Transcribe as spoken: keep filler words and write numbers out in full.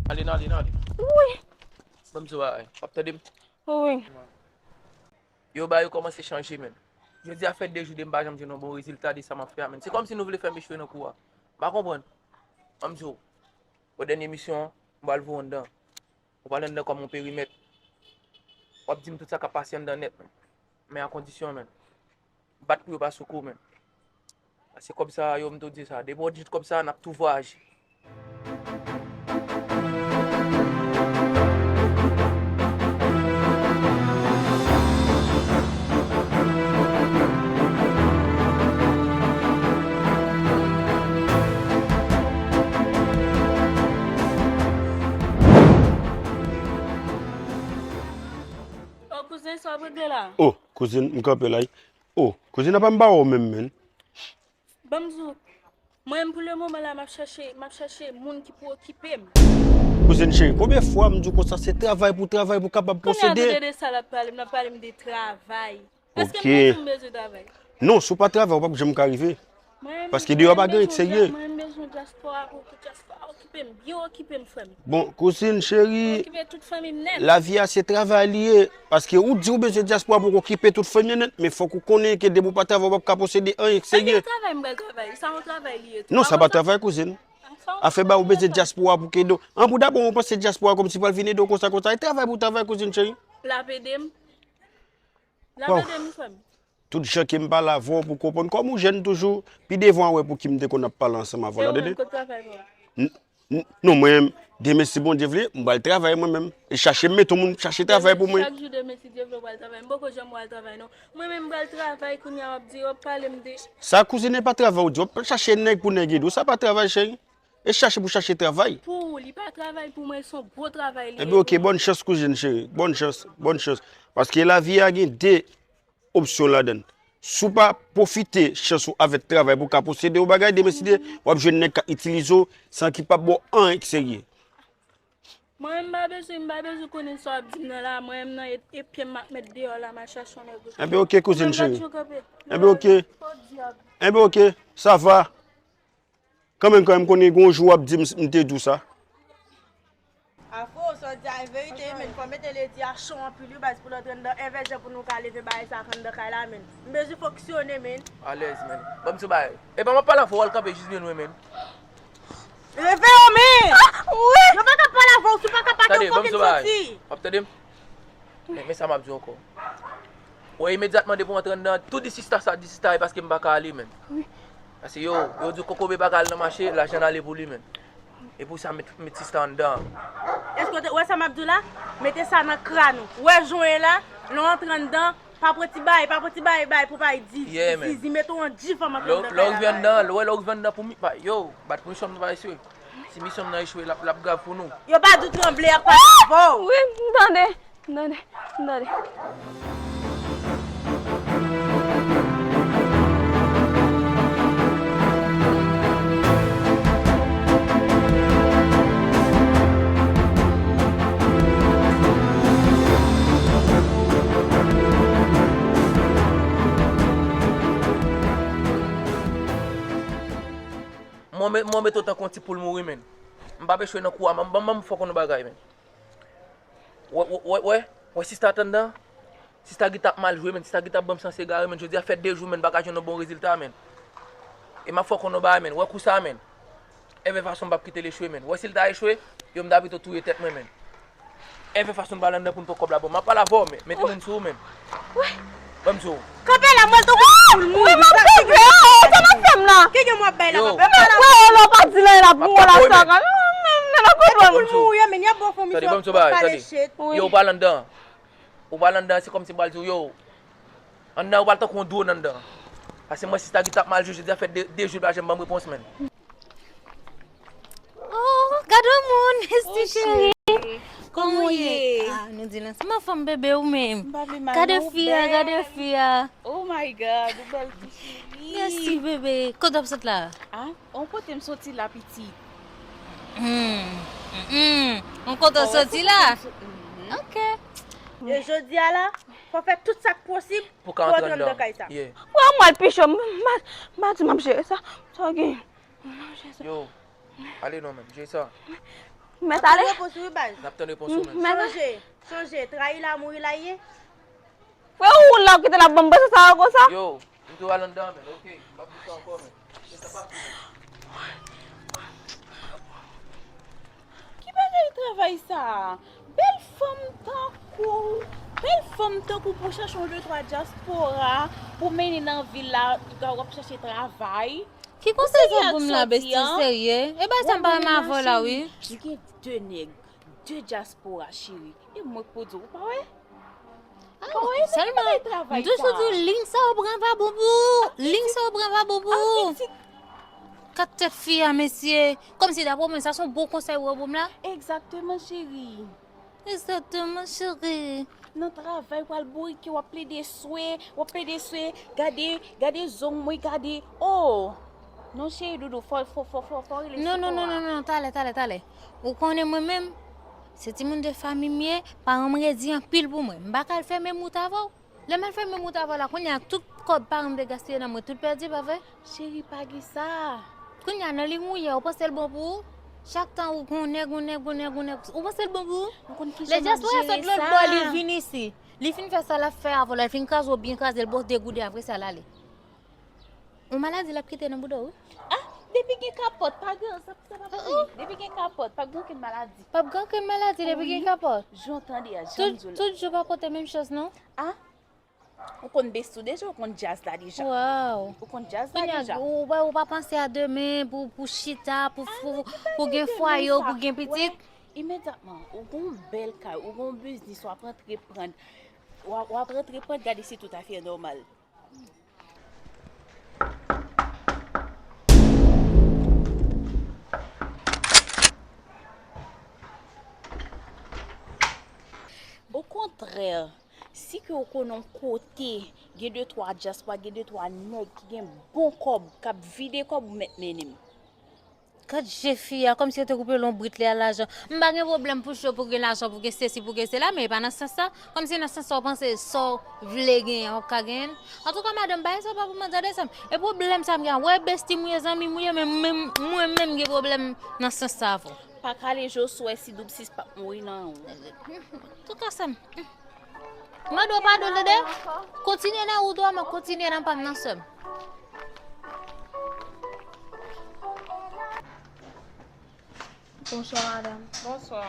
Ale, n ale, n ale. Wi. Ban m di w bagay. W ap tande m? Wi. Yo, bagay yo kòmanse chanje, menn. Jodi a fè de jou de m pa janm jwenn yon bon rezilta de sa m ap fè a, menn. Se kòmsi nou vle fè m echwe nan kou a. M pa konprann. Ban m di w. Pou dènye misyon an, m pral voye w anndan. Ou pral anndan kòm yon perimèt. W ap di m tout sa k ap pase anndan nèt, menn. Men a kondisyon, menn. Bat pou yo pa sou kou, menn. Paske kòb sa yo, m tou di sa. Depi w di kòb sa, n ap tou vwayaje. O kouzen, sa w ap regle la? O, kouzin, m kanpe la wi. O, kouzin, apa m pa wè w menm, menn? Ban m di w, mwen menm pou le moman la, m ap chache, m ap chache moun ki pou okipe m. Kouzin cheri, konbyen fwa m di w konsa, se travay pou travay pou kapab posede? Kounye a, tande de sa l ap pale m, l ap pale m de travay. Èske m bezwen, m bezwen travay? Non, si w pa travay, ou p ap janm ka rive. Paske deyò pa gen ret serye. Mwen menm bezwen dyaspora pou, pou dyaspora okipe m, byen okipe m, frè m. Bon, kouzin cheri, okipe tout fanmi m nèt. Lavi a se travay li ye. Paske ou di ou bezwen dyaspora pou w okipe tout fanmi w nèt, men fòk ou konnen ke depi w pa travay, ou p ap ka posede anyen k serye. Ebyen, travay m pral travay. Sa yon travay li ye tou. Non, sa pa travay, kouzin. Afè ba ou bezwen dyaspora pou k ede w. An pou dabò, ou panse dyaspora kòmsi pral vin ede w konsa, konsa. E travay pou travay, kouzin cheri. L ap ede m. L ap ede m, frè m. Tout jan ke m pale avè w pou konprann kòm ou jèn toujou, pi devan w a wè pou ki m te konn ap pale ansanm avè w la, tande? N- n- Non, mwen menm, demen si Bondye vle, m pral travay mwen menm. E chache m mete yon moun chache travay pou mwen. Chak jou demen si Dye vle w pral travay. M poko janm pral travay non. Mwen menm m pral travay kounye a w ap di, w ap pale m de. Sa kouzin e pa travay ou di, w ap chache nèg pou nèg ede w, sa pa travay cheri. E chache pou chache travay. Pou ou, li pa travay pou mwen, se yon gwo travay li ye pou mwen. Enben oke, bòn chans kouzin cheri, bòn chans, bòn chans. Paske lavi a gen de opsyon ladan l. Si w pa pwofite chans ou avèk travay pou w ka posede yon bagay, demen si Dye, w ap jwenn nèg k ap itilize w san ki p ap ba w anyen k serye. Mwen menm m pa bezwen, m pa bezwen konnen sa w ap di m nan la, mwen menm nan e, e pye m m ap met deyò la, m al chache yon nèg okipe. Enben oke kouzin cheri. Enben oke. Enben oke, sa va. Kanmenm, kanmenm, konnen gen yon jou w ap di m, m te di w sa. Afo, sa w di a e verite wi, men fò mete ledi a cho anpil wi, baz, pou l antre anndan envèjè pou nou ka leve bagay sa ak anndan kay la, men. M bezwen fonksyone, men. Alèz, men. Ban m di w bagay. Epa m ap pale avè w, w al kanpe jis byen lwen, men. Leve w, men! Wi! Yo pa ka pale avè w, si w pa ka pake, w fokin soti. W ap tande m? Men, men sa m ap di w ankò. Wè, imedyatman depi w antre anndan, tou di sista sa, di sista e paske m pa ka ale, men. Wi. Paske yo, yo di kokobe pa ka al nan mache, lajan ale pou li, men. E pou sa, met, met sista anndan. Èske w te, wè sa m ap di w la? Mete sa nan kràn ou. Wè jan w ye la, lè w antre anndan, pa pran ti bagay, pa pran ti bagay, bagay pou bagay di, zizi, mete w an djif anvan w antre anndan kay la. Lè w rive anndan, lè w rive anndan pou mi, pa, yo, bat pou misyon m nan pa echwe. Si misyon m nan echwe, l ap, l ap grav pou nou. Yo pa di w tranble, y ap pale avè w. Wi, m tande, m tande, m tande. Mwen met, mwen met w tankou yon ti poul mouri, men. M p ap echwe nan kou a, men ban m, ban m fè w konn yon bagay, men. Wè, wè, wè, wè, wè sista t anndan? Sista gentan ap mal jwe, men. Sista gentan ap ban m sans egare, men. Jodi a fè de jou, men, m pa ka jwenn yon bon rezilta, men. E m ap fè w konn yon bagay, men. Wè kou sa, men. Enben fason m p ap kite l echwe, men. Wè si l ta echwe, yo m ta pito touye tèt mwen, men. Enben fason m pral anndan pou n pran kòb la, bon. M ap pale avè w, men. Mete moun sou ou, men. Ban m di w. Kanpe la, mwen tou kou poul mouri. Wi, m ap kanpe. Oh, sa m ap fè m la? Ki gen m w ap bay la, kanpe la. Freo, lè w pa di l anyen la pou mwen la, sa ka. Men, men, men, men, men. Poul mouri, men, y ap bon fon misyon, pale shit. Yo, w pral anndan. Ou pral anndan, se kòmsi m pral di w, yo. Anndan, ou pral tankou yon dwòn anndan. Paske mwen, sista ki t ap mal jwe, jodi a fè de, de jou l pa janm ban m repons, men. Oh, gade yon moun, Esti cheri. Kòman w ye? Ah, nou di l ansanm. Anfòm, bebe, ou menm? Gade fi a, gade fi a. Oh my God, ou bèl tou cheri. Mèsi, bebe. Kote w ap sot la? Ah, on kote m soti la, pitit. Hmm, hmm, hmm. On kote w soti la? Ok. E jodi a la, fò fè tout sa k posib pou w antre anndan kay sa. Wè, mwen al piche, m, m, m, m di m ap jere sa. Sa w gen? M ap jere sa. Yo, ale non, men, jere sa. Mèt ale. N ap tann repons ou, wi, baz. N ap tann repons ou, men. Sonje, sonje, trayi la, mouri la ye. Frè, ou la, ou kite l ap ban m bese sa yo konsa? Yo, m tou al anndan, men, oke. M p ap di sa ankò, men. Ki bagay travay sa a? Bèl fanm tankou, bèl fanm tankou pou chache yon de twa dyaspora pou mennen nan vil la, w ap chache travay. Ki konsèy w ap ban m la, besti, serye? E bagay sa m pa renmen avè w la, wi. M gen de nèg, de dyaspora, cheri. E mwen k pou di w, ou pa wè? Sèlman, m toujou di w, liy sa yo pran vagabon pou ou. Liy sa yo pran vagabon pou ou. Kat tèt fi a, mesye. Kòmsi, daprè mwen, sa se yon bon konsèy ou ban m la. Egzakteman, cheri. Egzakteman, cheri. Nan travay, w pral bourike, w ap plede swe, w ap plede swe. Gade, gade zong mwen, gade. Oh! Non, cheri doudou, fò, fò, fò, fò, fò rele sekou a. Non, non, non, non, non, talè, talè, talè. Ou konnen mwen menm, se timoun de fanmi m ye, paran m redi anpil pou mwen. M pa ka al fè menm wout avè w. Lè m al fè menm wout avè w la, kounye a tout kòb paran m te gaspiye nan mwen, tout pèdi, pa vre? Cheri, pa gen sa. Kounye a nan li mouye, ou panse l bon pou ou? Chak tan ou gon nèg, gon nèg, gon nèg, gon nèg, ou panse l bon pou ou? Lè dyaspora sot lòt bò, li vin isi. Li fin fè sa l ap fè avè w la, li fin kraze w byen kraze, l ba w de gouden, apre sa l ale. Yon maladi l ap kite nan bouda w, wi. Ah, depi gen kapòt, pa gen, sa, sa pa pou li. Depi gen kapòt, pa gen okenn maladi. P ap gen okenn maladi depi gen kapòt. Jan w tande a, jan m di w la. Tout jou pa pote menm chans, non. Ah, ou konn besti w deja, ou konn djaz la deja. Waw. Ou konn djaz la deja. Ou pa, ou pa panse a demen pou, pou chita, pou, pou, pou gen fwaye, pou gen pitit. Imedyatman, ou gon bèl kay, ou gon biznis, w ap antreprann, w ap, w ap antreprann, gade si tout afè nòmal. Okontrè, si ke w konnen yon kote, gen de twa dyaspora, gen de twa nèg ki gen bon kòb, k ap vide kòb, ou mèt mennen m. Gad je fi a, kòmsi yo te koupe lonbrit li a lajan. M pa gen pwoblèm pou cho, pou gen lajan, pou gen sesi, pou gen sela, men e pa nan sans sa. Kòmsi nan sans sa w panse sa w vle genyen an, w ap ka genyen l. Antouka, madanm, pa gen sa w pa pou mwen, tande sa m. E pwoblèm sa m gen an, wè besti m ou ye, zanmi m ou ye, men mwen menm gen pwoblèm nan sans sa avè w. Pa kale je w sou wè si doub sis p ap mouri nan ou. Antouka, sa m. Mande w padon, tande? Kontinye nan wout ou a, mwen kontinye nan pa m nan, sè m. Bonswa, madanm. Bonswa.